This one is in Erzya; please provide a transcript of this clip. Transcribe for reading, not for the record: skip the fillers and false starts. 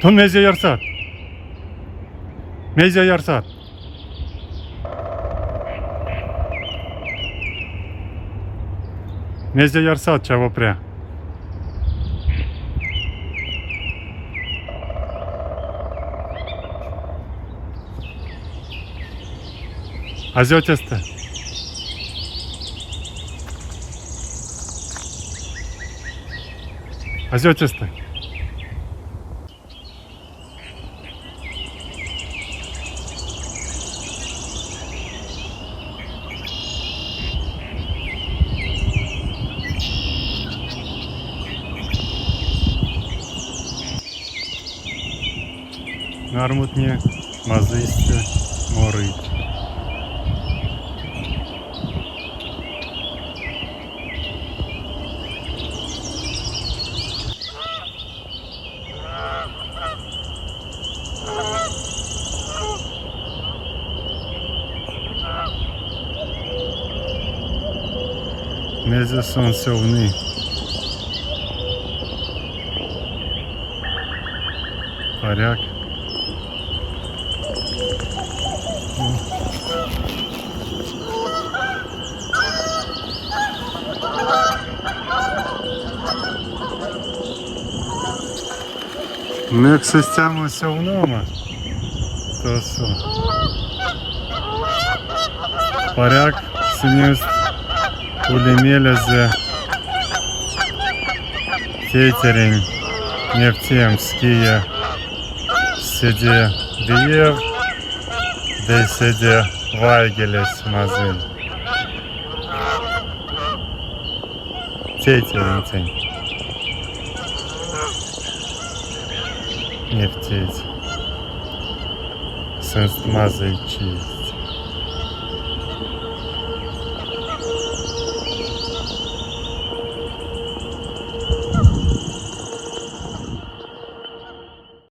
Тон мезе ярсат? Мезе ярсат? Мезе ярсат, чаво пря? Азё тестэ. Азё тестэ. Нармутне мазыйстэ морыть. Мезе сон сёвны? Паряк. Мекс истямо сёвнома? Тосо. Паряк, сынест ули мелезэ тейтерень невтемс, кие седе виев ды седе вайгелесь мазый. Тейтерентень невтить сынст мазычист.